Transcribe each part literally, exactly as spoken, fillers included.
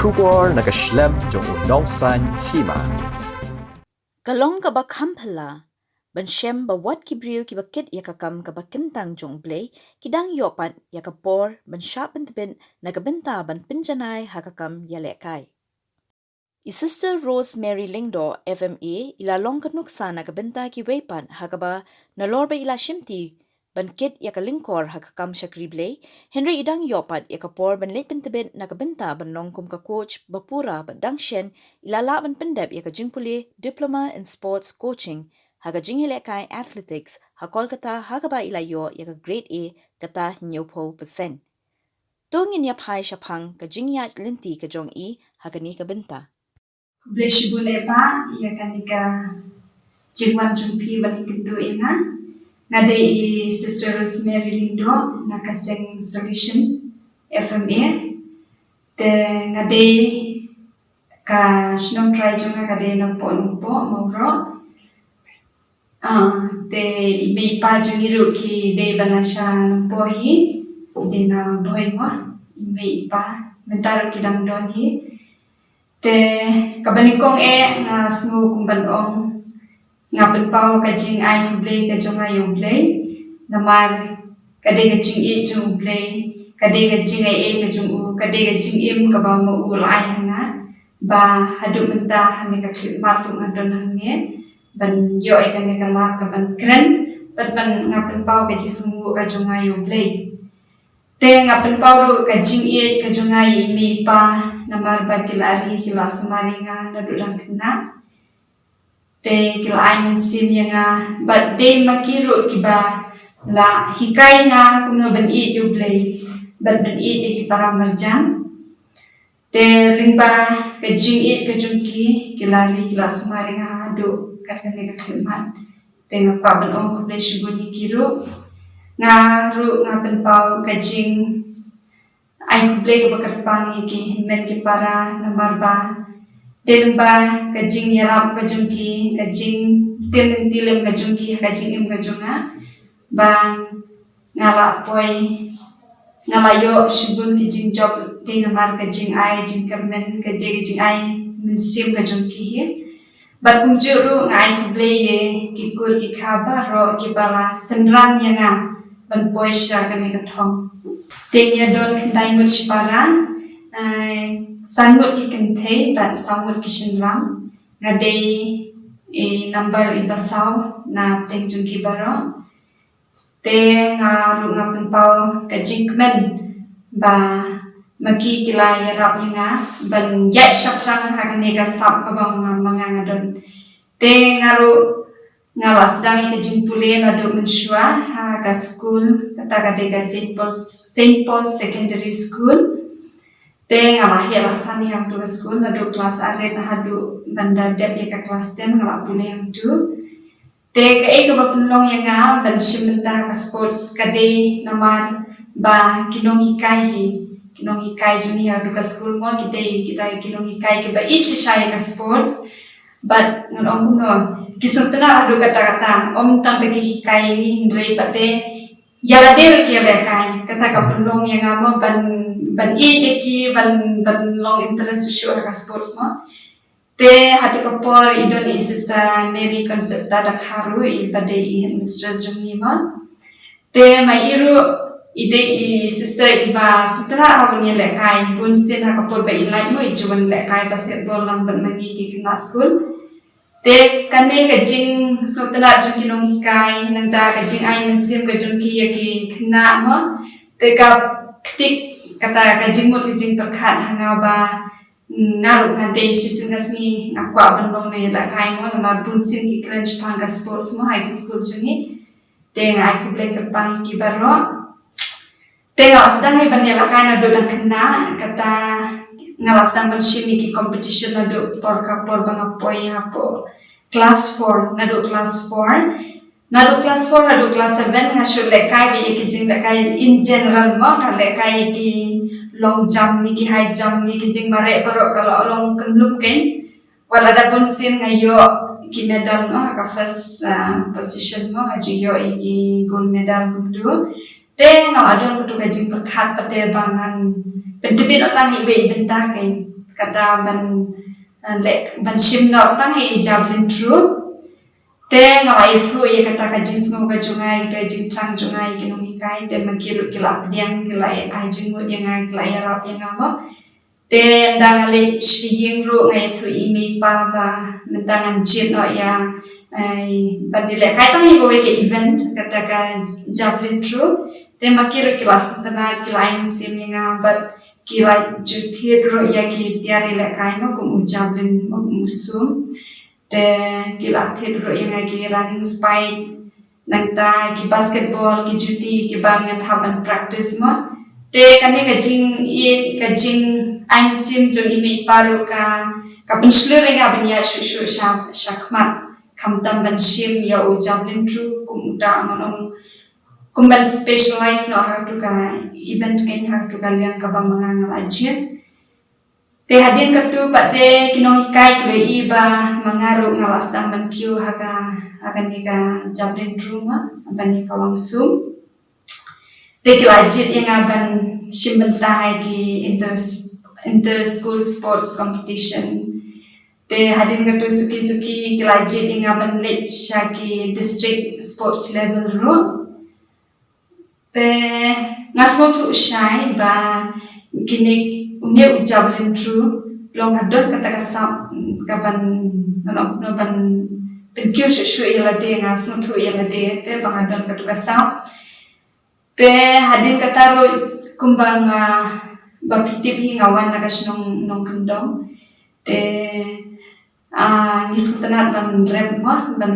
Khubor na ka shlem jong u nongsan hima. Ka long kaba kham phylla ban shem ba wat ki briew kiba kit ïa ka kam kaba kyntang jong U Blei ki dang ïoh pat ïa ka por ban shah pyntbit na ka bynta ban pynjanai ha ka kam ïalehkai. I Sister Rosemary Lyngdoh, F M A, i la long ka nuksa na ka bynta kiwei pat ha kaba nalor ba i la shimti ban kit ïa ka lyngkor ha ka kam shakri Blei, hynrei i dang ïoh pat ïa ka por ban leit pyntbit na ka bynta ban long kum ka coach ba pura bad dang shen i la lah ban pyndep ïa ka jingpule Diploma in Sports Coaching ha ka jingïalehkai athletics ha Kolkata ha kaba i la ïoh ïa ka grade A kata hynñiewphew percent. To ngin ïa phai shaphang ka jingïaid lynti ka jong i ha kane ka bynta. Khublei shibun eh Bah ïa kane ka jingwan jong phi ban ïakynduh ïa nga. Nga dei i Sister Rosemary Lyngdoh na ka seng Salesian F M A. Te nga dei ka shnong trai jong nga ka dei na Pohnohpoh, Mawroh. Ah, te i mei i pa jong ngi ruh ki dei ba na sha Nongpoh hi, ki dei na Bhoi mo, i mei i pa mynta ruh ki dang don hi. Te kaba nyngkong eh nga sngew kum ban ong nga pynpaw ka jingai khublei ka jong nga ïa U Blei namar ka dei ka jingïeit jong U Blei, ka dei ka jingai ei ka jong u, ka dei ka jingim kaba ma u la ai ha nga ba haduh mynta ha kane ka khyllipmat ruh nga don hangne ban ïoh ïa kane ka lad ka ban kren bad ban nga pynpaw ka jingsngewnguh ka jong nga ïa U Blei. Te nga pynpaw ruh ka jingïeit ka jong nga ïa i mei i pa namar ba ki la ri ki la sumar ïa nga naduh dang khynnah. Te ki la ai mynsiem ïa nga bad dei ma ki ruh kiba la hikai nga kumno ban ïeit ïa U Blei bad ban ïeit ïa ki para marjan. Te lyngba ka jingïeit ka jong ki, ki la ri ki la sumar ïa nga haduh kat kane ka khyllipmat. Te nga kwah ban ong khublei shibun ïa ki ruh. Nga ruh nga pynpaw ka jingai khublei kaba kyrpang ïa ki hynmen ki para namar ba dei lyngba ka jingïarap ka jong ki, ka jingtieng lynti lem ka jong ki ha ka jingim ka jong nga ba nga la poi, nga la ïoh shibun ki jingjop dei namar ka jingai jingkyrmen, ka dei ka jingai mynsiem ka jong ki hi. Bad kumjuh ruh nga ai khublei ïa ki kur ki kha baroh kiba la synran ïa nga ban poi sha kane ka thong. Te ngi ïa don khyndai ngut shipara, eh, san ngut ki kynthei bad saw ngut ki shynrang. Nga dei i number iba saw na pdeng jong ki baroh. Te nga ruh nga pynpaw ka jingkmen ba ma ki ki la ïarap ïa nga ban ïaid shaphrang ha kane ka sap kaba ma nga, ma nga nga don. Te nga ruh nga la sdang ïa ka jingpule naduh mynshuwa ha ka skul, kata ka dei ka Saint Paul, Saint Paul Secondary School. Te nga la heh la san ïa hangtu ka skul naduh klas aret haduh ban da dep ïa ka klas ten nga la pule hangtu. Te kaei kaba pynlong ïa nga ban shim bynta ka sports ka dei namar ba ki nonghikai hi, ki nonghikai jong ngi ha ka skul mo ki dei kita ki nonghikai kiba ïeit shisha ïa ka sports. Bad ngan ong kumno, ki sngewtynnat haduh katta katta, ym tang ba ki hikai ngi hynrei pat te ïa lade ruh ki ïalehkai, kata ka pynlong ïa nga mo ban, ban ïeit ïa ki, ban, ban long interest shuh shuh ha ka sports mo. Te haduh ka por i don i Sister Mary Concepta Dkhar ruh iba dei i headmistress jong ngi mo. Te ma i ruh i dei i sister iba sngewtynnat ha ban ïalehkai, bunsien ha ka por ba i lait mo i ju wan lehkai basketball lang bad ma ngi ki khynnah skul. Te kane ka jingsngewtynnat jong ki nonghikai, nangta ka jingai mynsiem ka jong ki ïa ki khynnah mo. Te ka ktik kata ka jingmut ka jingpyrkhat ha nga ba, mm, nga ruh nga dei shisien ka sngi nga kwah ban long nongïalehkai mo, namar bunsien ki kren shaphang ka sports mo ha ki skul jong ngi. Te nga ai khublei kyrpang ïa ki baroh. Te nga la sdang hi ban ïalehkai naduh dang khynnah, kata nga la sdang ban shim ïa ki competition naduh por ka por ba nga poi hapoh class four, naduh class four. Naduh class four haduh class seven nga shu lehkai beit ïa ki jinglehkai in general mo, nga lehkai ïa ki long jump, ïa ki high jump, ïa ki jingmareh baroh ka la long kynlum kein. Wat la da bunsien nga ïoh ki medal mo, ha ka first, ah, position mo, nga ju ïoh ïa ki gold medal kumtu. Te nga la don kumtu ka jingpyrkhat pat te ba ngan pyntbit noh tang ha iwei i bynta kein. kata ban, eh, leh, ban shim noh tang ha i javelin throw. Te nga la ïathuh ïa kata ka jingsngew ka jong nga, ïa ka jingthrang jong nga ïa ki nonghikai, te ma ki ruh ki la pdiang, ki la ai jingmut ïa nga, ki la ïarap ïa nga mo. Te ynda nga leit sha ïing ruh nga ïathuh i mei i pa ba mynta ngan jied noh ïa, eh, ban ïalehkai tang ïa kawei ka event, kata ka javelin throw. Te ma ki ruh ki la sngewtynnat, ki la ai mynsiem ïa nga, bad ki la ju thied ruh ïa ki tiar ïalehkai mo, kum u javelin mo, kum u sum. Te ki la thied ruh ïa nga ki running spike, nangta ki basketball, ki juti, kiba ngan hap ban practice mo. Te kane ka jing, i, ka jingai mynsiem jong i mei i pa ruh ka, ka pynshlur ïa nga ban ïaid shuh shuh sha, sha khmat. Khamtam ban shim ïa u javelin throw kum uta, ngan ong, kum ban specialize noh ha katu ka event, kein ha katu ka liang kaba ma nga nga la jied. Te hadien katu pat te ki nonghikai ki la ïohi ba ma nga ruh nga la sdang ban kiew ha ka, ha kane ka javelin throw mo, ban ïa kawang sum. Te ki la jied ïa nga ban shim bynta ha ki inter, inter school sports competition. Te hadien katu suki suki ki la jied ïa nga ban leit sha ki district sports level ruh. Te nga sngewthuh shai ba kine, une u javelin throw long ha don kata ka sap kaban, ngan ong kumno, ban pynkiew shuh shuh ïa lade, nga sngewthuh ïa lade te ba nga don katu ka sap. Te hadien kata ruh kumba nga, ba phi tip hi, nga wan na ka shnong nongkyndong. Te, ah, ngi sngewtynnat ban rep mo, ban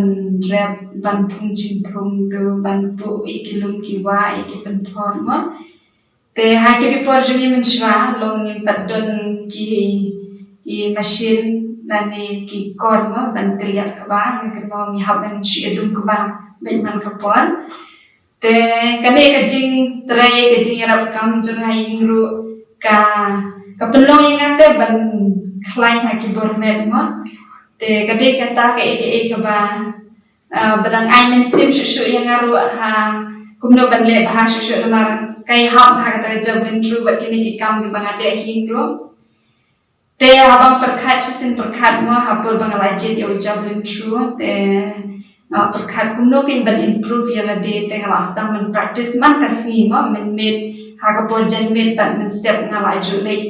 rep, ban phum jingphum, to ban puh ïa ki lum ki wah, ïa ki pynthor mo. Te ha kito ki por jong ngi mynshuwa long ngim pat don ki, ki machine lane ki kor mo ban tylliat kba, nga kynmaw ngi hap ban shu ïadum kba bad man ka por. Te kane ka jingtrei, ka jingïarap kam jong ha ïing ruh ka, ka pynlong ïa nga te ban khlaiñ ha ki bor met mo. Te ka dei kata kaei kaei kaba, ah, ba dang ai mynsiem shuh shuh ïa nga ruh ha kumno ban leh bha shuh shuh, namar ka ïahap ha kata ka javelin throw bad kine ki kam kiba nga leh ha ïing ruh. Te haba nga pyrkhat shisien pyrkhat mo, ha por ba nga la jied ïa u javelin throw, te nga la pyrkhat kumno kein ban improve ïa lade, te nga la sdang ban practice man ka sngi mo, mynmiet, ha ka por janmiet bad mynstep nga la ju leit,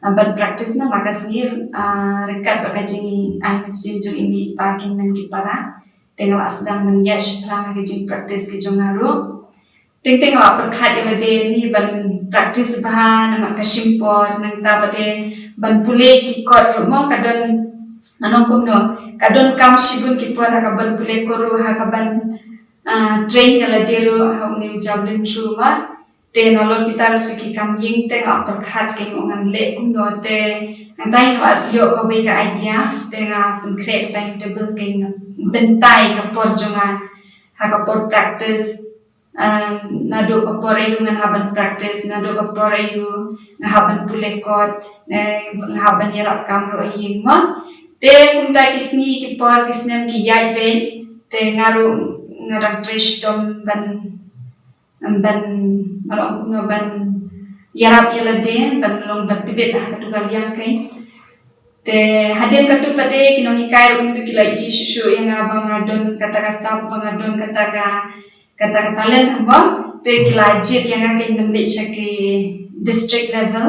ah, ban practice man la ka sngi, ah, ryngkat bad ka jingai mynsiem jong i mei i pa, ki hynmen ki para. Te nga la sdang ban ïaid shaphrang ha ka jingpractice ka jong nga ruh. Teng teng nga la pyrkhat ïa lade ne ban practice bha, namar ka shim por, nangta pat te ban pule ki kot ruh mo, ka don, ngan ong kumno, ka donkam shibun ki por ha kaban pule kot ruh, ha kaban, ah, train ïa lade ruh ha une u javelin throw mo. Te nalor kita ruh sa ki kam ïing, te nga la pyrkhat kein ngan leh kumno, te nangta nga la ïoh kawei ka idea, te nga pynkhreh ka timetable kein, nga bynta ïa ka por jong nga ha ka por practice. Ah, naduh ka por aïu ngan hap ban practice, naduh ka por aïu nga hap ban pule kot, eh, nga hap ban ïarap kam ruh ha ïing mo. Te kumta ki sngi ki por ki snem ki ïaid beit, te nga ruh nga dang trei shitom ban, ban, ban ong kumno, ban ïarap ïa lade, ban long ban tbit ha katu ka liang kein. Te hadien katu pat te ki nonghikai ruh kumtu ki la ïohi shuh shuh ïa nga ba nga don kata ka sap, ba nga don kata ka, kata ka talent hangno. Te ki la jied ïa nga kein ban leit sha ki district level.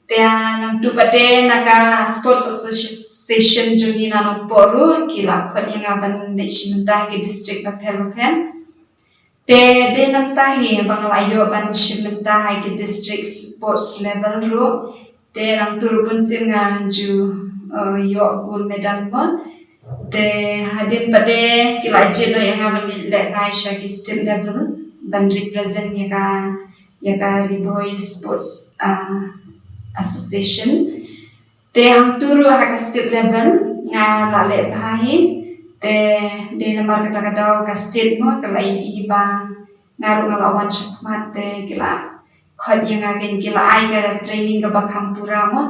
Te, ah, nangtu pat te na ka sports association jong ngi na Nongpoh ruh ki la khot ïa nga ban leit shim bynta ha ki district bapher bapher. Te dei nangta hi ba nga la ïoh ban shim bynta ha ki district sports level ruh. Te nangtu ruh bunsien nga ju, eh, ïoh gold medal mo. Te hadien pat te ki la jied noh ïa nga ban leit lehkai sha ki state level ban represent ïa ka, ïa ka Ri Bhoi Sports, ah, Association. Te hangtu ruh ha ka state level nga la leh bha hi. Te dei namar kata ka daw ka state mo ka la ïohi ba nga ruh nga la wan shakhmat, te ki la khot ïa nga kein, ki la ai ka training kaba kham pura mo,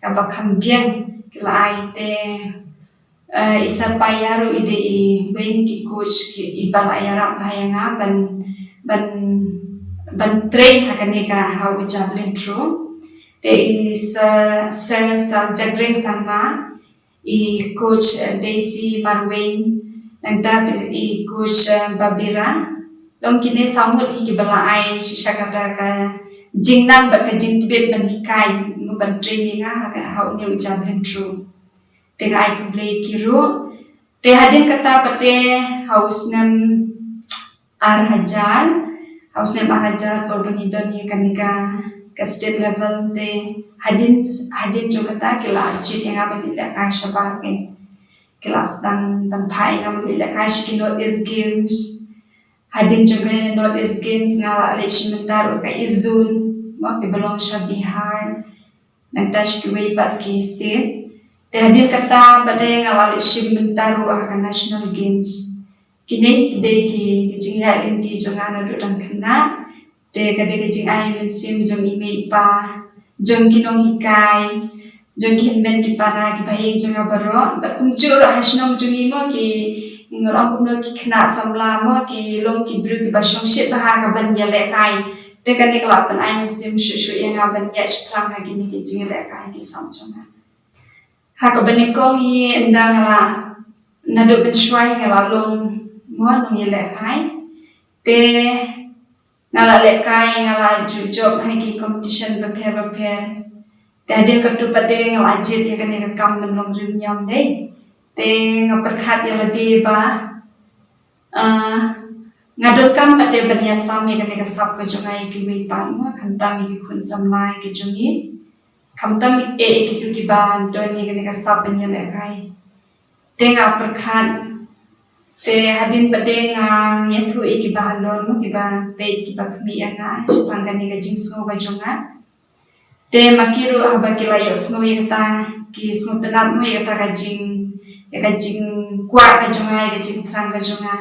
kaba kham biang ki la ai. Te, eh, i Sir Paiya ruh i dei iwei na ki coach ki, iba la ïarap bha ïa nga ban, ban, ban train ha kane ka, ha u javelin throw. Te i Sir, Sir Sang Jagring Sangma, i coach, eh, Daisy Marwing, nangta i coach, eh, Babira. Long kine saw ngut hi kiba la ai shisha kata ka jingnang bad ka jingtbit ban hikai, ban train ïa nga ha ka, ha une u javelin throw. Te nga ai khublei ki ruh. Te hadien kata pat te ha u snem ar hajar, ha u snem ar hajar por ba ngi don ïa kane ka, ka state level te hadien, hadien jong kata ki la jied ïa nga ban leit lehkai shabar, ki la sdang ban phah ïa nga ban leit lehkai sha ki North East Games. Hadien jong ka North East Games nga la leit shim bynta ruh ka East Zone, mo, kiba long sha Bihar, nangta sha kiwei pat ki state. Te hadien kata pat de nga la leit shim bynta ruh ha ka National Games. Kine ki dei ki, ki jingïaid lynti jong nga naduh dang khynnah. Te ka dei ka jingai mynsiem jong i mei i pa, jong ki nonghikai, jong ki hynmen ki para, ki bahaïing jong nga baroh. Bad kumjuh ruh ha shnong jong ngi, mo, ki, ngi ong kumno, ki khynnah samla, mo, ki long ki briew kiba shongshit bha ha kaban ïalehkai. Te kane ka la pynai mynsiem shuh shuh ïa nga ban ïaid shaphrang ha kine ki jingïalehkai ki sap jong nga. Ha kaba nyngkong hi ynda nga la, naduh mynshuwa hi nga la long, mo, nongïalehkai. Te nga la lehkai, nga la ju jop ha ki competition bapher bapher. Te hadien katto pat de nga la jied ïa kane ka kam ban long rim niam de. Te nga pyrkhat ïa lade ba, ah, nga donkam pat de ban ïasam ïa kane ka sap ka jong nga ïa kiwei pat, mo, khamtam ïa ki khun samla ki jong ngi, khamtam eh ïa kito kiba don ïa kane ka sap ban ïalehkai. Te nga pyrkhat, te hadien pat de nga ïathuh ïa kiba halor, mo, kiba peit, kiba khmih ïa nga shaphang kane ka jingsngew ka jong nga. Te ma ki ruh haba ki la ïohsngew ïa kata, ki sngewtynnat, mo, ïa kata ka jing, ïa ka jingkwah ka jong nga, ïa ka jingthrang ka jong nga.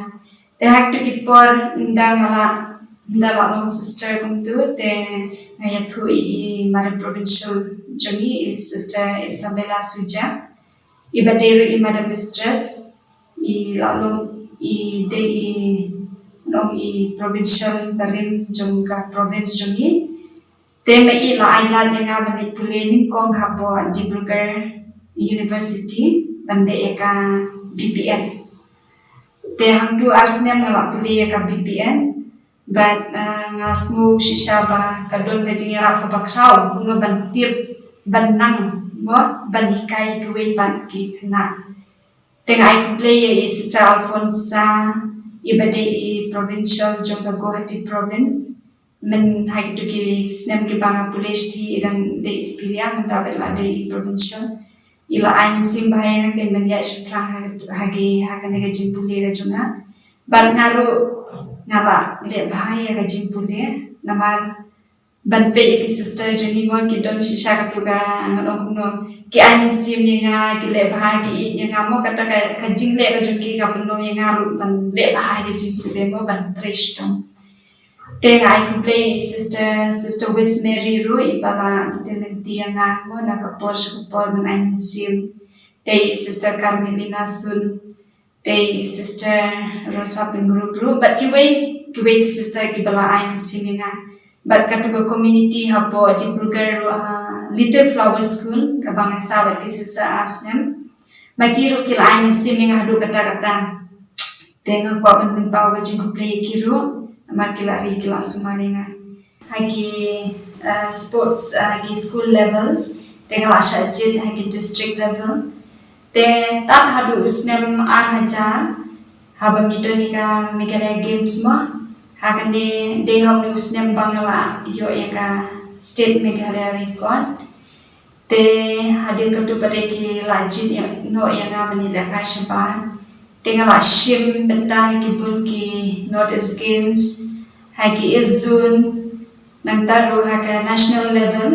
Te ha kito ki por ynda nga la, ynda la long sister kumto, te nga ïathuh ïa i Madam Provincial jong ngi, i Sister Isabella Suja, iba dei ruh i Madam Mistress, i la long, i dei i, long i provincial barim jong ka province jong ngi. Te ma i la ai lad ïa nga ban leit pule nyngkong hapoh Dibrugarh University ban leh ïa ka B P N. Te hangto ar snem nga la pule ïa ka B P N. Bad, ah, nga sngew shisha ba ka don ka jingïarap kaba khraw, kumno ban tip, ban nang, mo, ban hikai kiwei pat ki khynnah. Te nga ai khublei ïa i Sister Alfonsa, iba dei i provincial jong ka Guwahati province. Myn ha kito ki snem kiba nga pule shithi i dang dei i Siperia, mynta ba i la dei i provincial. I la ai mynsiem bha ïa nga ban ïaid shaphrang ha, ha ki, ha kane ka jingpule ka jong nga. Bad nga ruh nga la leh bha ïa ka jingpule, namar ban peit ïa ki sister jong ngi, mo, ki don shisha katto ka, ngan ong kumno, ki ai mynsiem ïa nga, ki leh bha, ki ïeit ïa nga, mo, kata ka, ka jingleh ka jong ki ka pynlong ïa nga ruh ban leh bha ïa ka jingpule, mo, ban trei shitom. Te nga ai khublei ïa i sister, Sister West Mary ruh, iba la btin lynti ïa nga, mo, na ka por sha ka por ban ai mynsiem. Te i Sister Carmelina Sun, te i Sister Rosa Pyngrope ruh, bad kiwei, kiwei ki sister kiba la ai mynsiem ïa nga. Bad katto ka community hapoh Dibrugarh ruh, ah, Little Flower School, kaba nga sah bad ki sister ar snem. Ma ki ruh ki la ai mynsiem ïa nga haduh katta katta. Te nga kwah ban pynpaw ka jingkhublei ïa ki ruh, namar ki la ri, ki la sumar ïa nga. Ha ki, eh, sports, eh, ha ki school levels, te nga la shah jied ha ki district level. Te tad haduh u snem ar hajar, haba ngi don ïa ka Meghalaya Games, mo, ha kane dei ha une u snem ba nga la ïoh ïa ka state Meghalaya record. Te hadien katto pat de ki la jied ïa, noh ïa nga ban ïalehkai shabar. Te nga la shim bynta ha ki bun ki North East Games, ha ki East Zone, nangta ruh ha ka national level.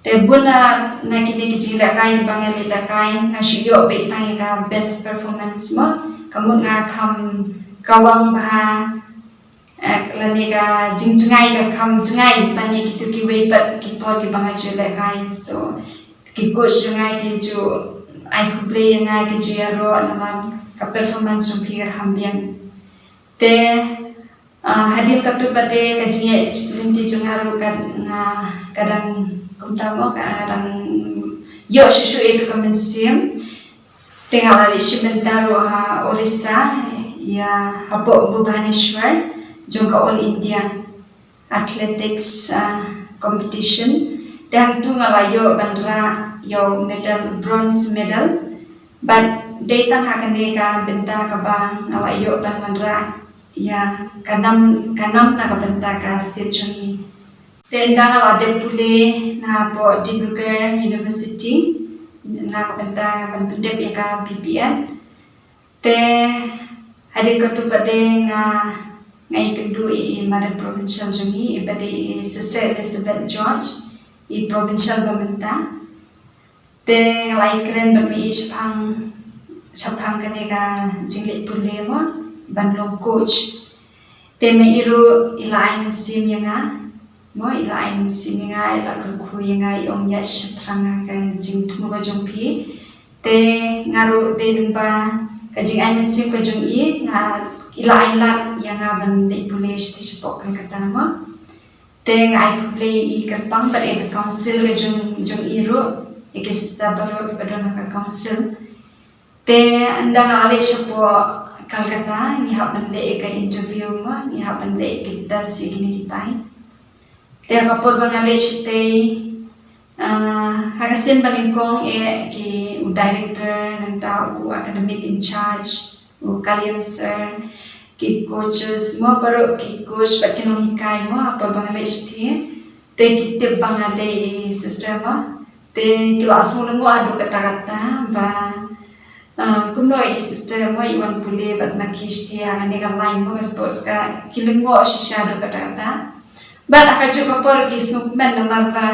Te bun na, na kine ki jingïalehkai ba nga la lehkai, nga shu ïoh beit tang ïa ka best performance, mo. Ka mut nga kham kawang bha, eh, lane ka jingjngai ka kham jngai ban ïa kito kiwei pat ki por kiba nga ju lehkai. So ki coach jong nga ki ju ai khublei ïa nga, ki ju ïaroh namar ka performance jong phi ka kham biang. Te, ah, hadien katto pat de ka jingïaid lynti jong nga ruh ka, nga, ka dang Kumta mo ka dang ïoh shuh shuh ïa ka mynsiem. Te nga la leit shim bynta ruh ha Orissa, ïa hapoh Bhubaneswar, jong ka All India Athletics, ah, Competition. Te hangtu nga la ïoh ban rah ïa u medal, bronze medal. Bad dei tang ha kane ka bynta kaba nga la ïoh ban wanrah ïa ka nam, ka nam na ka bynta ka state jong ngi. Te ynda nga la dep pule na hapoh Dibrugarh University na ka bynta ban pyndep ïa ka B P Ed. Te hadien katu pat de nga, nga ïakynduh ïa i Madam Provincial jong ngi, iba dei i Sister Elizabeth George, i Provincial ba mynta. Te nga la ïakren bad ma i shaphang, shaphang kane ka jingleit pule mo, ban long coach. Te ma i ruh i la ai mynsiem ïa nga mo, i la ai mynsiem ïa nga, i la kyrkhu ïa nga, i ong ïa shaphrang nga ka jingthmu ka jong phi. Te nga ruh dei lyngba ka jingai mynsiem ka jong i, nga, i la ai lad ïa nga ban leit pule sha, shapoh Kolkata mo. Te nga ai khublei ïa i kyrpang bad ïa ka council ka jong, jong i ruh, ïa ki sister baroh kiba don ha ka council. Te ynda nga la leit shapoh Kolkata, ngi hap ban leh ïa ka interview mo, ngi hap ban leh ïa ki test ïa kine kitai. Te ha ka por ba nga leit shatei, ah, ha ka sien ba nyngkong eh ki u director, nangta u academic in charge, u Kalyan sir, ki coaches mo, baroh ki coach bad ki nonghikai mo, ha ka por ba nga leit shatei. Te ki tip ba nga dei i sister mo. Te ki la sngew lyngngoh haduh katta katta ba, ah, kumno i sister mo i wan pule bad ma ki shatei ha kane ka line mo ka sports, ka ki lyngngoh shisha haduh katta katta. Bad ha kajuh ka por ki sngewkmen namar ba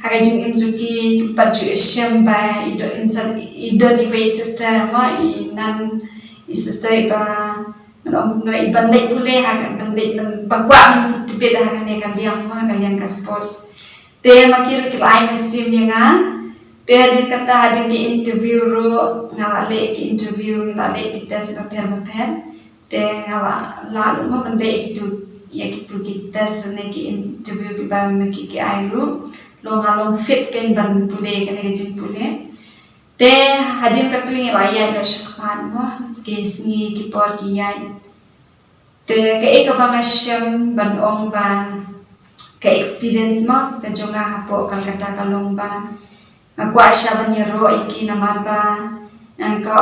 ha ka jingim jong ki kim pat ju shem ba i don, i don iwei i sister mo, i nan i sister iba, ngan ong kumno, i ban leit pule ha ka, ban leit, ban, ba kwah ban tbit ha kane ka liang mo, ha ka liang ka sports. Te ma ki ruh ki la ai mynsiem ïa nga. Te hadien kata, hadien ki interview ruh nga la leh ki interview, nga la leh ki test bapher bapher. Te nga la lah ruh mo ban leh ïa kitu, ïa kitu ki test ne ki interview kiba ma ki ki ai ruh. Long nga long fit kein ban pule kane ka jingpule. Te hadien katu ngi la ïaid noh shakhmat mo, ki sngi ki por ki ïaid. Te kaei kaba nga shem ban ong ba ka experience mo ka jong nga hapoh Kolkata ka long ba nga kwah shisha ban ïaroh ïa ki namar ba, eh, ka,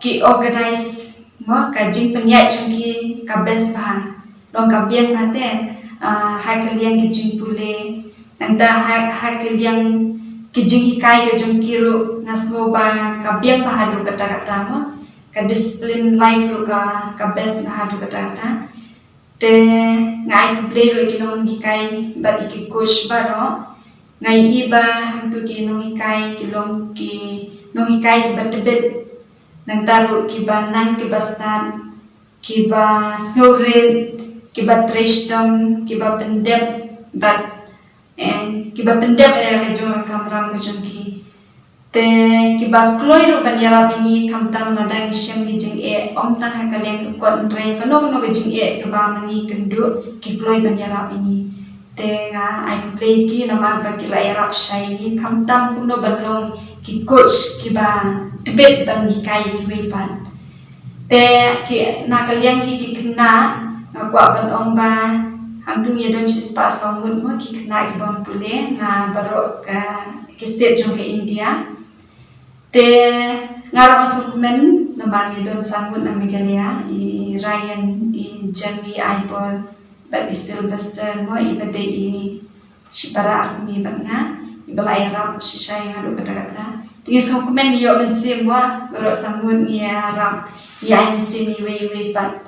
ki organize mo ka jingpynïaid jong ki ka best bha. Long ka biang bha te, ah, ha ka liang ki jingpule, nangta ha, ha ka liang ki jinghikai ka jong ki ruh nga sngew ba ka biang bha haduh katta katta mo. Ka discipline life ruh ka, ka best bha haduh katta katta. Te nga ai khublei ruh ïa ki nonghikai bad ïa ki coach baroh. Nga ïohi ba hangtu ki nonghikai ki long ki nonghikai kiba tbit, nangta ruh kiba nang kiba stad, kiba sngewrit, kiba trei shitom, kiba pyndep bad, eh, kiba pyndep ïa ka jong ka kamram ka jong ki. Te kiba kloi ruh ban ïarap ïa ngi, khamtam lada ngi shem ki jingeh, ym tang ha ka liang ka kot, hynrei kano kano ka jingeh kaba ma ngi kynduh, ki kloi ban ïarap ïa ngi. Te nga ai khublei ïa ki namar ba ki la ïarap shai ïa ngi, khamtam kumno ban long ki coach kiba tbit ban hikai ïa kiwei pat. Te ki, na ka liang hi ki khynnah, nga kwah ban ong ba hangtu ngi don shispah saw ngut mo ki khynnah ki bym pule na baroh ka, ki state jong ka India. Te nga ruh nga sngewkmen namar ngi don san ngut na Meghalaya, i Ryan, i Jenny Aibor, bad i Sylvester mo, iba dei i shipara army bad nga, iba la ïarap shisha ïa nga haduh katta katta. Te ngi sngewkmen, ngi ïoh mynsiem mo, baroh san ngut ngi ïarap, ngi ai mynsiem iwei iwei pat.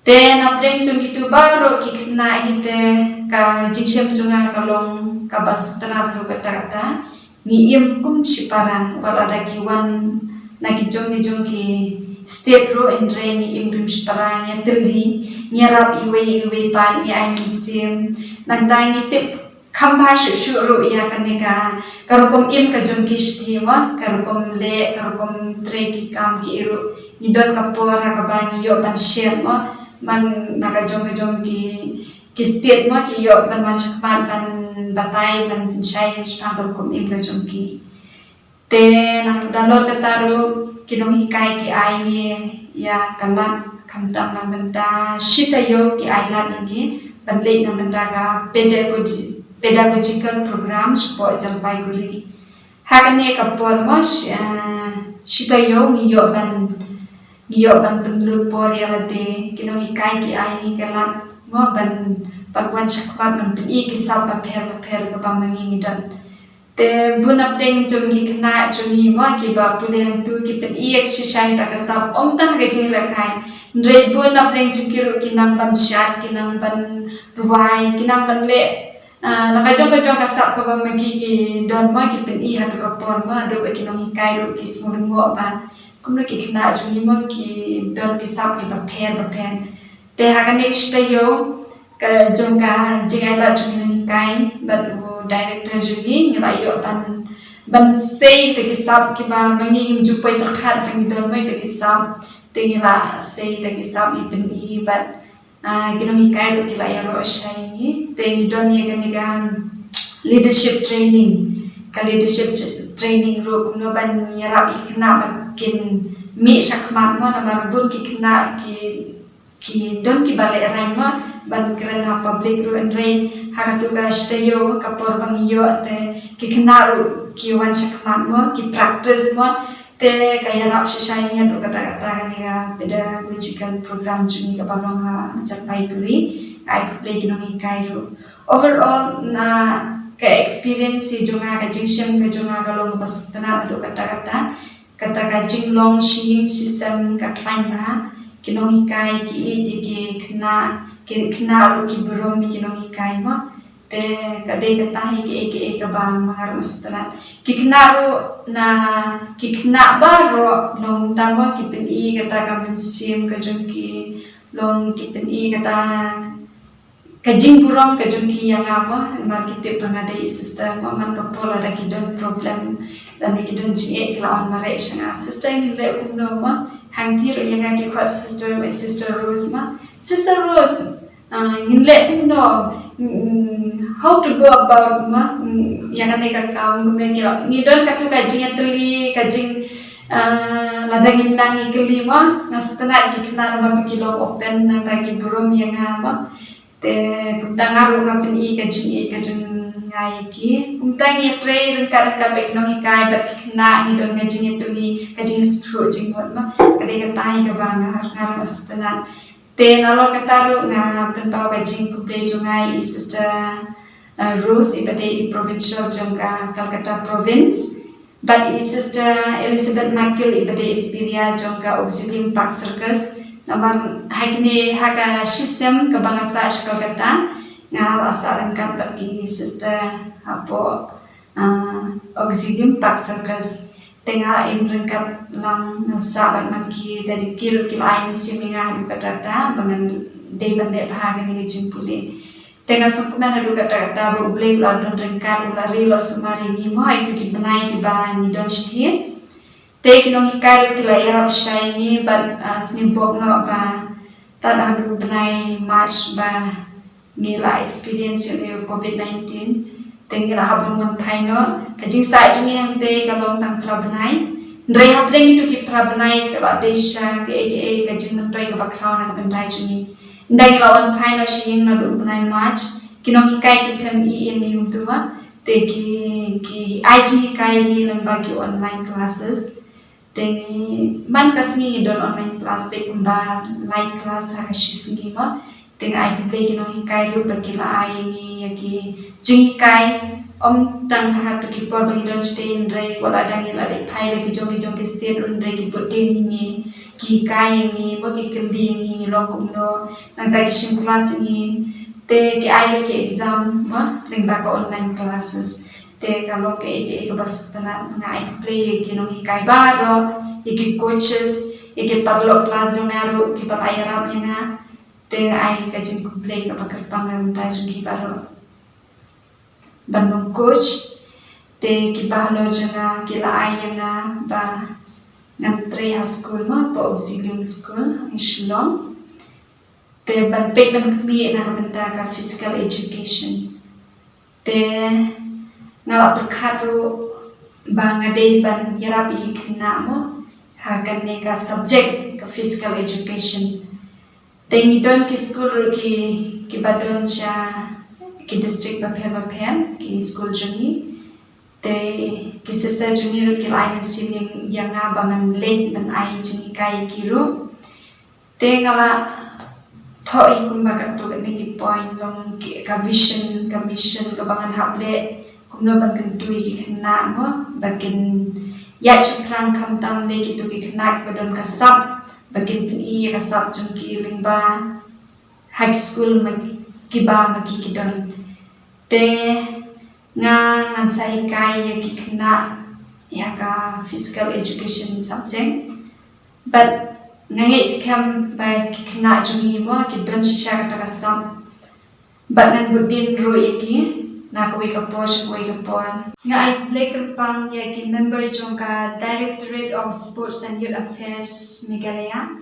Te na pdeng jong kitu baroh ki khynnah hi te ka jingshem jong nga ka long kaba sngewtynnat haduh katta katta. Ngi im kum shipara, wat lada ki wan na ki jong ki jong ki state ruh, hynrei ngi im kum shipara, ngi ïatylli, ngi ïarap iwei iwei pat, ngi ai mynsiem. Nangta ngi tip kham bha shuh shuh ruh ïa kane ka, ka rukom im ka jong ki shatei mo, ka rukom leh, ka rukom trei ki kam ki ruh. Ngi don ka por ha kaba ngi ïoh ban share mo, man na ka jong ka jong ki, ki state mo, ki ïoh ban wan shakhmat ban, batai ban pynshai shaphang ka rukom im ka jong ki. Te nalor kata ruh ki nonghikai ki ai ïa ka lad khamtam na bynta shi taïew ki ai lad ïa ngi ban leit na bynta ka pedagogical program shapoh Jalpaiguri. Ha kane ka por mo shi taïew ngi ïoh ban ngi ïoh ban pynlut por ïa lade. Ki nonghikai ki ai ngi ka lad mo ban ban wan shakhmat ban pyni ki sap bapher bapher kaba ma ngi ngi don. Te bun na pdeng jong ki khynnah jong ngi mo kiba pule hangtu ki pyni ïa shisha ïa ka sap ym tang ka jingïalehkai. Hynrei bun na pdeng jong ki ruh ki nang ban shad, ki nang ban rwai, ki nang ban leh Ah, la ka jong ka jong ka sap kaba ma ki ki don mo ki pyni ha ka por mo ruh ba ki nonghikai ruh ki sngewdongo ba kumno ki khynnah jong ngi mo ki don ki sap kiba pher bapher. Te ha kane shi taïew ka jong ka jingai lad jong ki nonghikai bad u director jong ngi ngi la ïoh ban ban sei te ki sap kiba ma ngi ngim ju poi pyrkhat ba ngi don mo te ki sap te ngi la sei te ki sap ngi pyni bad Ah, ki nonghikai ruh ki la ïaroh shai ngi te ngi don ïa kane ka leadership training. Ka leadership training ruh kumno ban ïarap ïa ki khynnah ba kin mih shakhmat mo namar bun ki khynnah ki ki don kiba lehraiñ mo ban kren ha public ruh hynrei ha katu ka shi taïew ka por ba ngi ïoh te ki khynnah ruh ki wan shakhmat mo ki practice mo Te ka ïarap shisha ïa ngi ruh kata kata kane ka pedagogical program jong ngi kaba long ha Jalpaiguri. Ai khublei ki nonghikai ruh. Overall na ka experience jong nga ka jingshem ka jong nga ka long ba sngewtynnat ruh kata kata kata ka jinglong shi ïing shi sem ka khlaiñ bha ki nonghikai ki ïeit ïa ki khynnah ki khynnah ruh ki burom ïa ki nonghikai mo. Te ka dei kata hi kaei kaei kaba ma nga ruh nga sngewtynnat. Ki khynnah ruh na ki khynnah baroh long tang ba ki pyni kata ka mynsiem ka jong ki long ki pyni kata ka jingburom ka jong ki ïa nga mo mar ki tip ba nga dei sister mo man ka por lada ki don problem lada ki don jingeh ki la wan mareh sha nga sister ngi leh kumno mo hangtei ruh ïa nga ki khot sister my sister Rose mo sister Rose Ah, ngin leh kumno how to go about ma ïa kane ka kam kumne ki ngi don katu ka jingïatylli ka jing ah, lada ngim nang ïatylli ma nga sngewtynnat ki khynnah namar ba ki long open nangta ki burom ïa nga ma te kumta nga ruh nga pyni ka jingïeit ka jong nga ïa ki kumta ngi trei ryngkat ryngkat bad ki nonghikai bad ki khynnah ngi don ka jingïatylli ka jingsngewthuh jingmut ma ka dei kata hi kaba nga nga ruh nga sngewtynnat Te nalor kata ruh nga pynpaw ka jingkhublei jong nga ïa i Sister uh, Rose iba dei i provincial jong ka Calcutta province bad i Sister Elizabeth Michael iba dei i Spiria jong ka Auxilium Park Circus. Namar ha kine ha ka system kaba nga sah sha Calcutta nga la sah ryngkat bad ki sister hapoh uh, Auxilium Park Circus. Te nga im ryngkat lang nga sah bad ma ki te dei ki ruh ki la ai mynsiem ïa nga haduh katta katta ba ngan dei ban leh bha kane ka jingpule. Te nga sngewkmen haduh katta katta ba U Blei u la don ryngkat u la ri u la sumar ïa ngi mo ha kito ki bnai kiba ngi don shatei. Te ki nonghikai ruh ki la ïarap shai ïa ngi bad ah, sngewbok noh ba tad haduh bnai March ba ngi la experience ïa u covid nineteen te ngi la hap ban wan phai noh ka jingsah jong ngi hangtei ka long tang phra bnai hynrei hapdeng kito ki phra bnai ka la dei sha kaei kaei ka jingmyntoi kaba khlaw na ka bynta jong ngi hynrei ngi la wan phai noh sha ïing naduh u bnai March ki nonghikai ki khlem ïeh ïa ngi kumta te ki ki ai jinghikai ïa ngi lyngba ki online classes Te ngi man ka sngi ngi don online class te kumba lai class ha ka shi sngi mo. Te nga ai khublei ki nonghikai ruh ba ki la ai ngi ïa ki jinghikai ym tang ha tu ki por ba ngi don shatei hynrei wat la dang ngi la dei phai da ki jong ki jong ki state ruh hynrei ki bud dien ïa ngi ki hikai ïa ngi mo ki kylli ïa ngi ngi long kumno nangta ki shim class ïa ngi te ki ai ruh ki exam mo lyngba ka online classes. Te ka long kaei kaei kaba sngewtynnat nga ai khublei ïa ki nonghikai baroh ïa ki coaches ïa ki paralok class jong nga ruh kiba la ïarap ïa nga te nga ai ka jingkhublei kaba kyrpang na bynta jong ki baroh ban long coach te kiba halor jong nga ki la ai ïa nga ba ngan trei ha skul ma pa Auxilium School ha Shillong te ban peit ban khmih na ka bynta ka physical education. Te nga la pyrkhat ruh ba nga dei ban ïarap ïa ki khynnah mo ha kane ka subject ka physical education. Te ngi don ki skul ruh ki, ki ba don sha ki district bapher bapher, ki skul jong ngi. Te ki sister jong ngi ruh ki la ai mynsiem ïa nga ba ngan leit ban ai jinghikai ïa ki ruh. Te nga la thoh hi kumba katto katne ki point, long ki, ka vision, ka mission kaba ngan hap leh kumno ban kyntu ïa ki khynnah mo ba kin ïaid shaphrang, khamtam lei kito ki khynnah kiba don ka sap, ba kin pyni ïa ka sap jong ki lyngba ha ki skul ma, kiba ma ki ki don. Te nga ngan sa hikai ïa ki khynnah ïa ka physical education subject. Bad nga ngeit skhem ba ki khynnah jong ngi mo ki don shisha kata ka sap. Bad ngan bud dien ruh ïa ki na kawei ka por sha kawei ka por. Nga ai khublei kyrpang ïa ki member jong ka Directorate of Sports and Youth Affairs Meghalaya.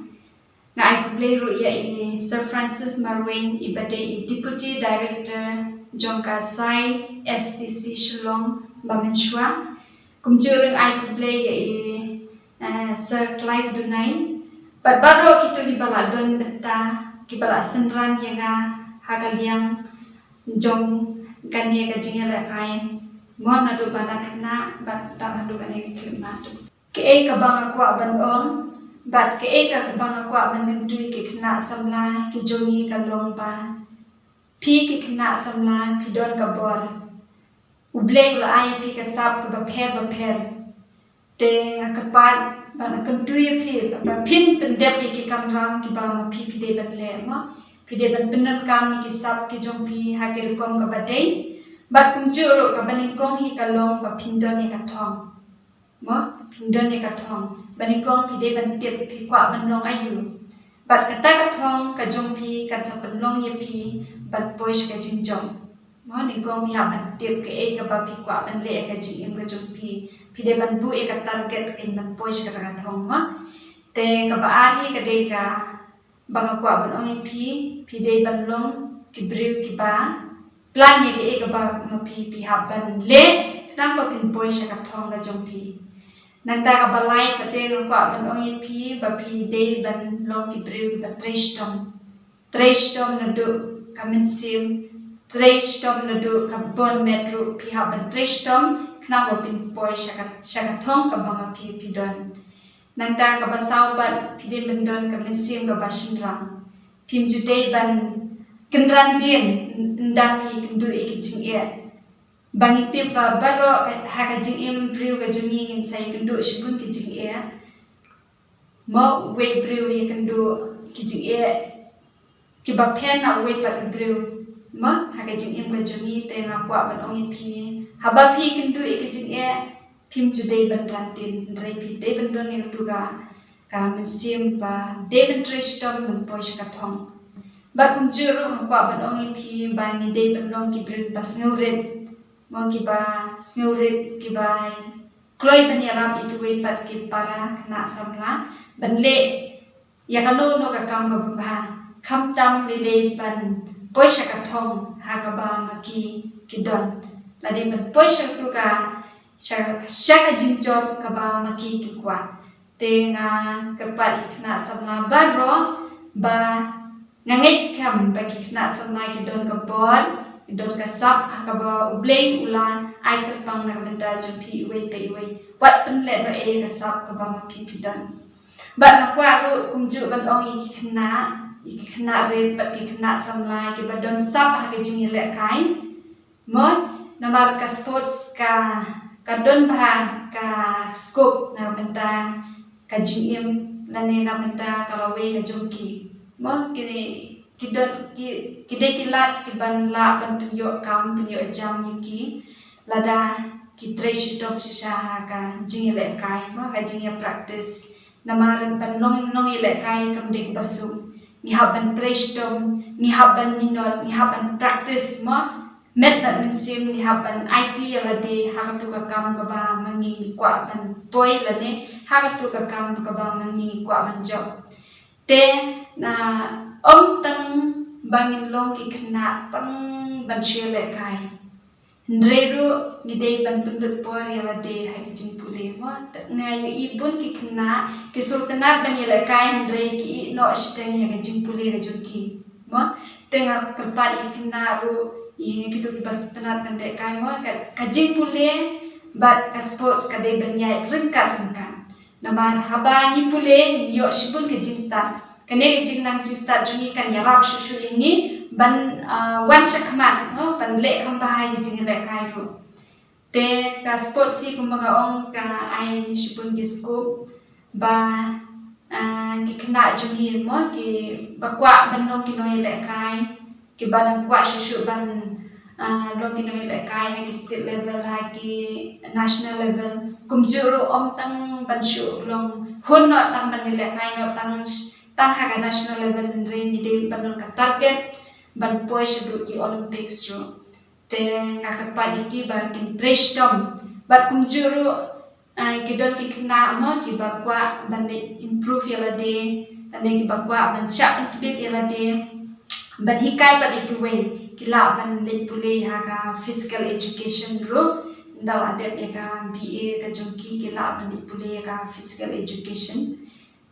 Nga ai khublei ruh ïa i Sir Francis Marwein, i ba dei i Deputy Director jong ka SAI S T C Shillong ba mynshuwa. Kumjuh ruh nga ai khublei ïa i, eh, Sir Clive Dunai bad baroh kito kiba la don bynta, kiba la synran ïa nga ha ka liang jong kane ka jingïalehkai, mo naduh ba nga khynnah bad tang haduh kane ka khyllipmat. Kaei kaba nga kwah ban ong bad kaei kaba nga kwah ban kyntu ïa ki khynnah samla ki jong ngi ka long ba phi ki khynnah samla phi don ka bor. U Blei u la ai ïa phi ka sap kaba pher bapher. Te nga kyrpad bad nga kyntu ïa phi ba phin pyndep ïa ki kamram kiba ma phi phi dei ban leh mo. Phi dei ban pyndonkam ïa ki sap ki jong phi ha ki rukom kaba dei. Bad kumjuh ruh kaba nyngkong hi ka long ba phin don ïa ka thong. Mo, phin don ïa ka thong. Ba nyngkong phi dei ban tip phi kwah ban long aïu. Bad kata ka thong ka jong phi kan sa pynlong ïa phi ban poi sha ka jingjop. Mo, nyngkong phi hap ban tip kaei kaba phi kwah ban leh ïa ka jingim ka jong phi. Phi dei ban buh ïa ka target kan ban poi sha kata ka thong mo. Te kaba ar hi ka dei ka ba nga kwah ban ong ïa phi, phi dei ban long ki briew kiba plan ïa kaei kaba ma phi phi hap ban leh khnang ba phin poi sha ka thong ka jong phi. Nangta kaba lai pat te nga kwah ban ong ïa phi ba phi dei ban long ki briew kiba trei shitom. Trei shitom naduh ka mynsiem, trei shitom naduh ka bor met ruh phi hap ban trei shitom khnang ba phin poi sha ka, sha ka thong kaba ma phi phi don. Nangta kaba saw pat phi dei ban don ka mynsiem kaba shynrang. Phim ju dei ban kynran dien ynda phi kynduh ïa ki jingeh. Ba ngi tip ba baroh ha ka jingim briew ka jong ngi ngin sa ïakynduh shibun ki jingeh. Mo, uwei u briew u ïakynduh ki jingeh kiba pher na uwei pat u briew. Mo, ha ka jingim ka jong ngi te nga kwah ban ong ïa phi, haba phi kynduh ïa ki jingeh, phim ju dei ban ran dien, hynrei phi dei ban don ïa katu ka, ka mynsiem ba dei ban trei shitom ban poi sha ka thong. Bad kumjuh ruh nga kwah ban ong ïa phi ba ngi dei ban long ki briew ba sngewrit. Mo, kiba sngewrit, kiba kloi ban ïarap ïa kiwei pat ki para khynnah samla ban leh ïa kano kano ka kam kaba bha, khamtam lei lei ban poi sha ka thong ha kaba ma ki ki don, lane ban poi sha katu ka, sha, sha ka jingjop kaba ma ki ki kwah. Te nga kyrpad ïa ki khynnah samla baroh ba nga ngeit skhem ba ki khynnah samla ki don ka bor, ki don ka sap ha kaba U Blei u la ai kyrpang na ka bynta jong phi iwei pa iwei. Wat pynlehnoh ei ïa ka sap kaba ma phi phi don. Bad nga kwah ruh kumjuh ban ong ïa ki khynnah, ïa ki khynnah rit bad ki khynnah samla kiba don sap ha ka jingïalehkai. Mo, namar ka sports ka, ka don bha ka scope na ka bynta ka jingim lane na ka bynta ka lawei ka jong ki. Mo, ki, ki don, ki, ki dei ki lad kiban lah ban pynïoh kam, pynïoh jam ïa ki lada ki trei shitom shisha ha ka jingïalehkai, mo, ka jingïapractice. Namar ban long nongïalehkai kam dei kaba suk. Ngi hap ban trei shitom, ngi hap ban minot, ngi hap ban practice, mo. Met bad mynsiem ngi hap ban aiti ïa lade ha katu ka kam kaba ma ngi ngi kwah ban poi lane ha katu ka kam kaba ma ngi ngi kwah ban jop. Te na, ym tang ba ngin long ki khynnah tang ban shu ïalehkai. Hynrei ruh ngi dei ban pynlut por ïa lade ha ki jingpule mo. Nga ïohi bun ki khynnah ki sngewtynnat ban ïalehkai hynrei ki ïeh noh shiteng ïa ka jingpule ka jong ki mo. Te nga kyrpad ïa ki khynnah ruh, ïa kito kiba sngewtynnat ban lehkai mo, ka, ka jingpule bad ka sports ka dei ban ïaid ryngkat ryngkat. Namar haba ngi pule ngi ïoh shibun ka jingstad. Kane ka jingnang jingstad jong ngi kan ïarap shuh shuh ïa ngi ban, ah, wan shakhmat mo, ban leh kham bha ha ki jingïalehkai ruh. Te ka sports hi kumba nga ong ka ai ïa ngi shibun ki scope ba, ah, ki khynnah jong ngi mo kiba kwah ban long ki nongïalehkai, kiba dang kwah shuh shuh ban, ah, long ki nongïalehkai ha ki state level, ha ki national level. Kumjuh ruh ym tang ban shu long hun noh tang ban ïalehkai noh tang, tang ha ka national level, hynrei ngi dei ban long ka target ban poi shaduh ki Olympics ruh. Te nga kyrpad ïa ki ba kin trei shitom. Bad kumjuh ruh, ah, ki don ki khynnah mo kiba kwah ban leit improve ïa lade, lane kiba kwah ban shah pyntbit ïa lade, ban hikai pat ïa kiwei, ki lah ban leit pule ha ka physical education ruh. Ynda la dep ïa ka B A ka jong ki, ki lah ban leit pule ïa ka physical education.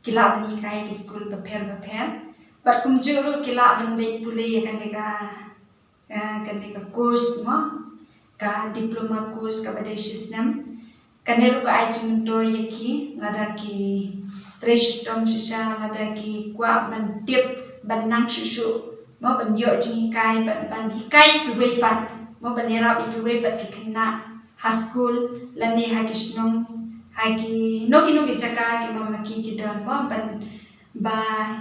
Ki lah ban hikai ïa ki skul bapher bapher. Bad kumjuh ruh ki lah ban leit pule ïa kane ka, ah, kane ka course mo, ka diploma course kaba dei shisnem. Kane ruh ka ai jingmyntoi ïa ki, lada ki trei shitom shisha, lada ki kwah ban tip, ban nang shuh shuh mo, ban ïoh jinghikai, ban, ban hikai kiwei pat mo, ban ïarap ïa kiwei pat ki khynnah ha skul lane ha ki shnong, ha kino kino ki jaka kiba ma ki ki don mo, ban ba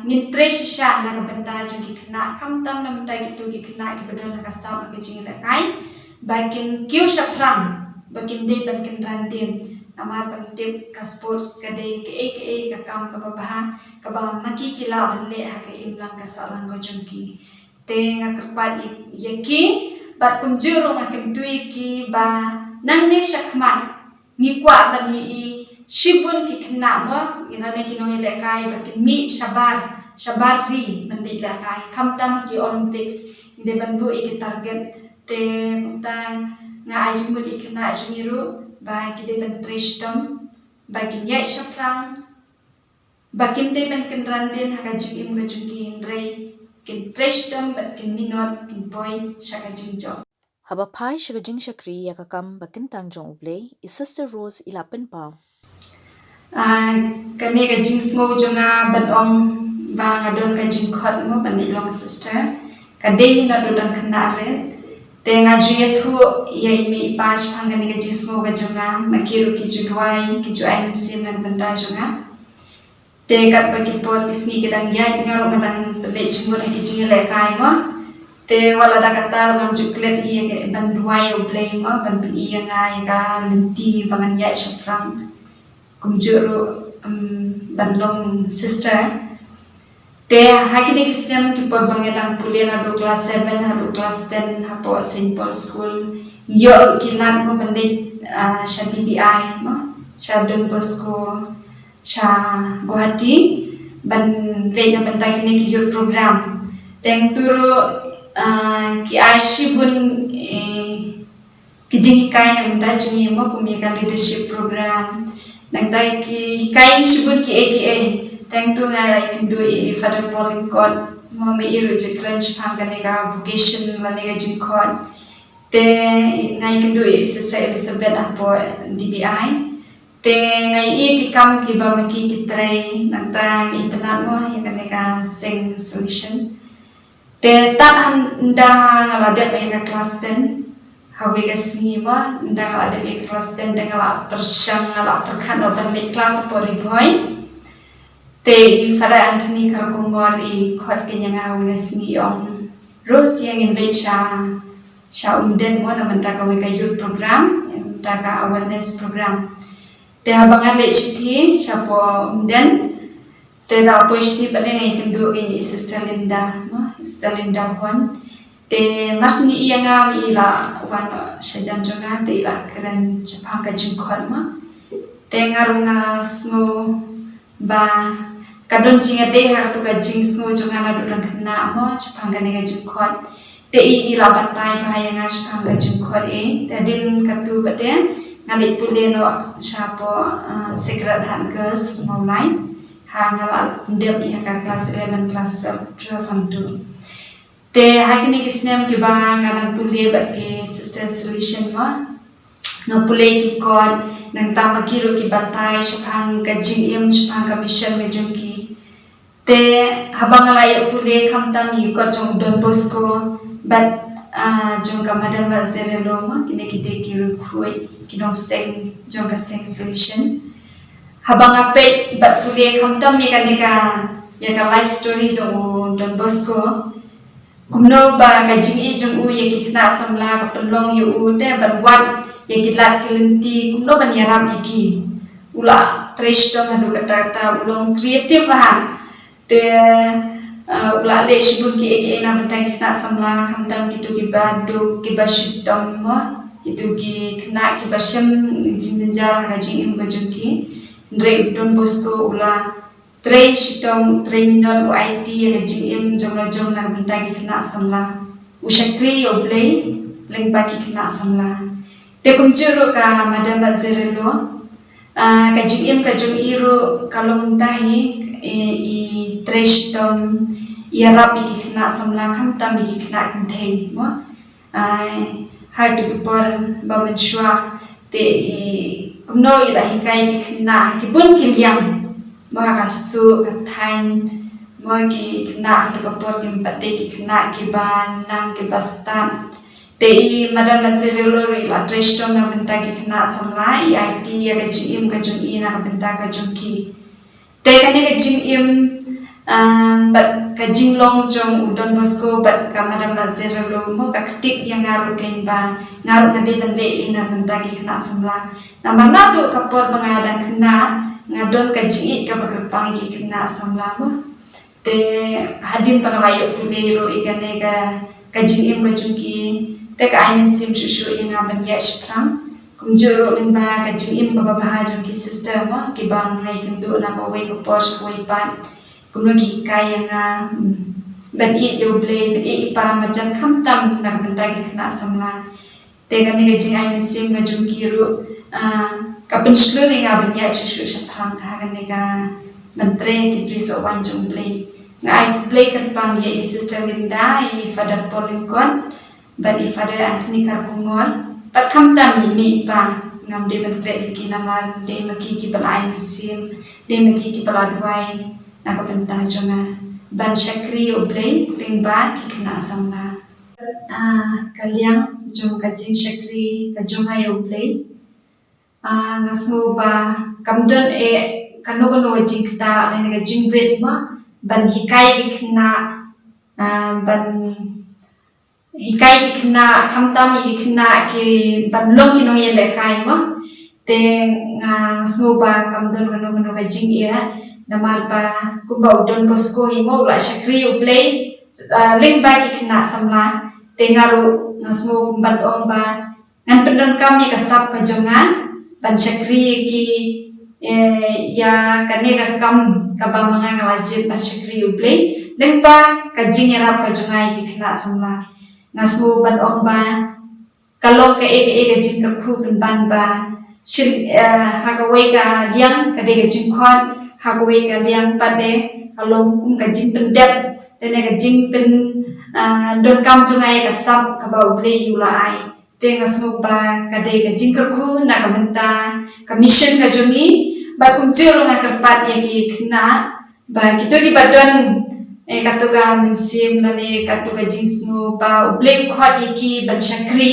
ngin trei shisha na ka bynta jong ki khynnah, khamtam na bynta kito ki khynnah kiba don ha ka sap ha ka jingïalehkai, ba kin kiew shaphrang, ba kim dei ban kynran dien. Namar ba ngi tip ka sports ka dei kaei kaei ka kam kaba bha, kaba ma ki ki lah ban leh ha ka imlang ka sahlang ka jong ki. Te nga kyrpad ïa, ïa ki, bad kumjuh ruh nga kyntu ïa ki ba nangne shakhmat ngi kwah ban ïohi shibun ki khynnah mo, ngi lane ki nongïalehkai ba kin mih shabar, shabar ri ban leit lehkai. Khamtam ki Olympics, ngi dei ban buh ïa ki target. Te kumta nga ai jingmut ïa ki khynnah jong ngi ruh ba ki dei ban trei shitom, ba kin ïaid shaphrang, ba kim dei ban kynran dien ha ka jingim ka jong ki, hynrei kin trei shitom bad kin minot, kin poi sha ka jingjop. Haba phai sha ka jingshakri ïa ka kam ba kyntang jong U Blei, i Sister Rose i la pynpaw. Ah, kane ka jingsngew jong nga ban ong ba nga don ka jingkhot mo ban leit long sister, ka dei naduh dang khynnah rit. Te nga ju ïathuh ïa i mei i pa shaphang kane ka jingsngew ka jong nga, ma ki ruh ki ju duwai, ki ju ai mynsiem na ka bynta jong nga. Te katba ki por ki sngi ki dang ïaid, nga ruh nga dang leit jingmut ha ki jingïalehkai mo. Te wat la da kata ruh ngam ju klet hi ïa ka ban duwai ïa U Blei mo, ban pyni ïa nga ïa ka lynti ba ngan ïaid shaphrang, kumjuh ruh, um, ban long sister. Te ha kine ki snem, ki por ba nga dang pule naduh class seven haduh class ten hapoh Saint Paul School, ïoh ruh ki lad mo ban leit, ah, sha D B I mo, sha Don Bosco, sha Guwahati, ban leit na bynta kine ki youth program. Te hangtu ruh, ah, ki ai shibun, eh, ki jinghikai na ka bynta jong ngi mo, kum ïa ka leadership program. Nangta ki hikai shibun kiei kiei. Te hangtu nga la ïakynduh ïa i Father Paul Lyngkot mo, ma i ruh i kren shaphang kane ka vocation lane ka jingkhot. Te nga ïakynduh ïa i Sister Elizabeth hapoh D B I. Te nga ïohi ki kam kiba ma ki ki trei, nangta nga itynnad mo ïa kane ka seng Salesian. Te tad haba nga la dep ïa ka class ten, ha kawei ka sngi mo, haba nga la dep ïa ka class ten, te nga la pyrshang, nga la pyrkhat noh ban leit class hapoh Ri Bhoi. Te i Father Anthony Kharkongor i khot kynja nga ha kawei ka sngi, i ong, Rose, ïa ngin leit sha, sha Umden mo, na bynta kawei ka youth program, na bynta ka awareness program. Te haba nga leit shithi shapoh Umden, te da poi shithi pat nga ïakynduh ïa i Sister Linda mo, Sister Linda Hon. Te mar shu ïohi ïa nga, i la wan shajan jong nga, te i la kren shaphang ka jingkhot mo. Te nga ruh nga sngew ba ka don jingïadei ha katu ka jingsngew jong nga naduh dang khynnah mo, shaphang kane ka jingkhot. Te i i la batai bha ïa nga shaphang ka jingkhot ei. Te hadien katto pat te nga leit pule noh shapoh, ah, Sacred Heart Girls Mawlai. Ha nga la pyndep ïa ka class eleven, class twelve, twelve hangto. Te ha kine ki snem kiba nga nang pule bad ki Sister Salesian mo, nga pule ki kot, nangta ma ki ruh ki batai shaphang ka jingim, shaphang ka mission ka jong ki. Te haba nga la ïoh pule khamtam ïa ki kot jong u Don Bosco bad, ah, jong ka Madam Mazzarello mo, kine ki dei ki riewkhuid ki nongseng jong ka seng Salesian. Haba nga peit bad pule khamtam ïa kane ka, ïa ka life story jong u Don Bosco, kumno ba ka jingïeit jong u ïa ki khynnah samla ka pynlong ïa u te ban wad ïa ki lad ki lynti kumno ban ïarap ïa ki. U la trei shitom haduh katta katta, u long creative bha. Te, ah, u la leh shibun kiei kiei na bynta ki khynnah samla, khamtam kito kiba duk, kiba shitom mo, kito ki khynnah kiba shem jingjynjar ha ka jingim ka jong ki. Hynrei u Don Bosco u la trei shitom, trei minot, u aiti ïa ka jingim jong la jong na ka bynta ki khynnah samla. U shakri ïa U Blei lyngba ki khynnah samla. Te kumjuh ruh ka Madam Mazzarello, ah, ka jingim ka jong i ruh ka long mynta hi, i, i trei shitom, i ïarap ïa ki khynnah samla khamtam ïa ki khynnah kynthei mo. Ai, ha kito ki por ba mynshuwa te i kumno i la hikai ki khynnah ha ki bun ki liang. Mo ha ka suh, ka thaiñ, mo ki khynnah ha kito ki por kim pat dei ki khynnah kiba nang kiba stad. Te i Madam Mazzarello ruh i la trei shitom na bynta ki khynnah samla, i aiti ïa ka jingim ka jong i na ka bynta ka jong ki. Te kane ka jingim, ah, bad ka jinglong jong u Don Bosco bad ka Madam Mazzarello mo ka ktik ïa nga ruh kein ba nga ruh nga dei ban leh ei na bynta ki khynnah samla. Namar naduh ka por ba nga dang khynnah nga don ka jingïeit kaba kyrpang ïa ki khynnah samla mo. Te hadien ba nga la ïoh pule ruh ïa kane ka, ka jingim ka jong ki, te ka ai mynsiem shuh shuh ïa nga ban ïaid shaphrang. Kumjuh ruh lyngba ka jingim kaba bha jong ki sister mo, kiba nga ïakynduh na kawei ka por sha kawei pat. Kumno ki hikai ïa nga, mm, ban ïeit ïa U Blei, ban ïeit ïa ki para marjan khamtam na ka bynta ki khynnah samla. Te kane ka jingai mynsiem ka jong ki ruh, ah, ka pynshlur ïa nga ban ïaid shuh shuh shaphrang ha kane ka ban trei ha ki bri sohwaiñ jong U Blei. Nga ai khublei kyrpang ïa i Sister Linda, i Father Paul Lyngkot, bad i Father Anthony Kharkongor, bad khamtam ïa i mei i pa, ngam dei ban klet ïa ki namar dei ma ki kiba la ai mynsiem, dei ma ki kiba la duwai na ka bynta jong nga ban shakri ïa U Blei lyngba ki khynnah samla. Ah, ka liang jong ka jingshakri ka jong nga ïa U Blei. Ah, nga sngew ba kam don eh kano kano ka jingktah lane ka jingwit mo ban hikai ki khynnah, ah, ban hikai ki khynnah, khamtam ïa ki khynnah ki ban long ki nongïalehkai mo. Te nga, nga sngew ba kam don kano kano ka jingeh namar ba kumba u Don Bosco hi mo u la shakri ïa U Blei, ah, lyngba ki khynnah samla. Te nga ruh nga sngew kumban ong ba ngan pyndonkam ïa ka sap ka jong nga ban shakri ïa ki, eh, ïa kane ka kam kaba ma nga nga la jied ban shakri ïa U Blei lyngba ka jingïarap ka jong nga ïa ki khynnah samla. Nga sngew ban ong ba ka long kaei kaei ka jingkyrkhu pynban ba shin, eh, ha kawei ka liang ka dei ka jingkhot, ha kawei ka liang pat de ka long kum ka jingpyndep lane ka jingpyn, ah, donkam jong nga ïa ka sap kaba U Blei hi u la ai. Te nga sngew ba ka dei ka jingkyrkhu na ka bynta ka mission ka jong ngi, bad kumjuh ruh nga kyrpad ïa ki khynnah ba kito kiba don, eh, kato ka mynsiem lane kato ka jingsngew ba U Blei u khot ïa ki ban shakri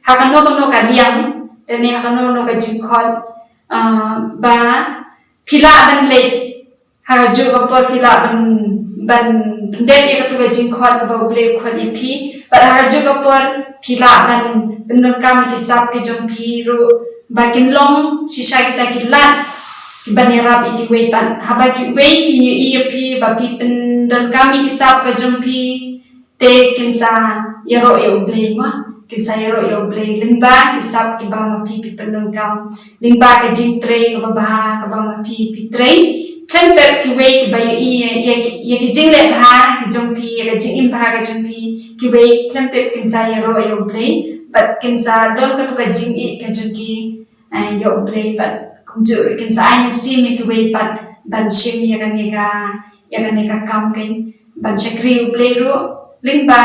ha kano kano ka liang lane ha kano kano ka jingkhot, ah, ba phi lah ban leit ha kajuh ka por phi lah ban, ban pyndep ïa kato ka jingkhot kaba U Blei u khot ïa phi. Bad ha kajuh ka por phi lah ban pyndonkam ïa ki sap ki jong phi ruh ba kin long shisha kita ki lad kiban ïarap ïa kiwei pat. Haba kiwei kin ïohi ïa phi ba phi pyndonkam ïa ki sap ka jong phi, te kin sa ïaroh ïa U Blei mo, kin sa ïaroh ïa U Blei lyngba ki sap kiba ma phi phi pyndonkam, lyngba ka jingtrei kaba bha kaba ma phi phi trei. Khlem pep kiwei kiba ïohi ïa, ïa, ïa ki jingleh bha ki jong phi, ïa ka jingim bha ka jong phi, kiwei khlem pep kin sa ïaroh ïa U Blei, bad kin sa don kato ka jingïeit ka jong ki, eh, ïa U Blei, bad kumjuh kin sa ai mynsiem ïa kiwei pat ban shim ïa kane ka, ïa kane ka kam kein, ban shakri U Blei ruh lyngba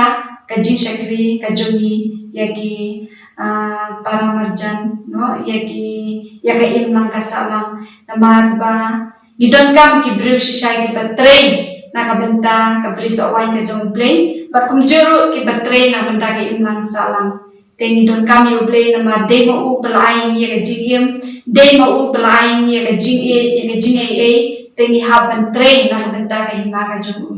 ka jingshakri ka jong ngi ïa ki, ah, para marjan, no, ïa ki, ïa ka imlang ka sahlang. Namar ba ngi donkam ki briew shisha kiba trei na ka bynta ka brisoh waiñ ka jong U Blei, bad kumjuh ruh kiba trei na ka bynta ka imlang sahlang. Te ngi donkam ïa U Blei namar dei ma u ba la ai ngi ïa ka jingim, dei ma u ba la ai ngi ïa ka jingïeit, ïa ka jingaiei, te ngi hap ban trei na ka bynta ka hima ka jong u.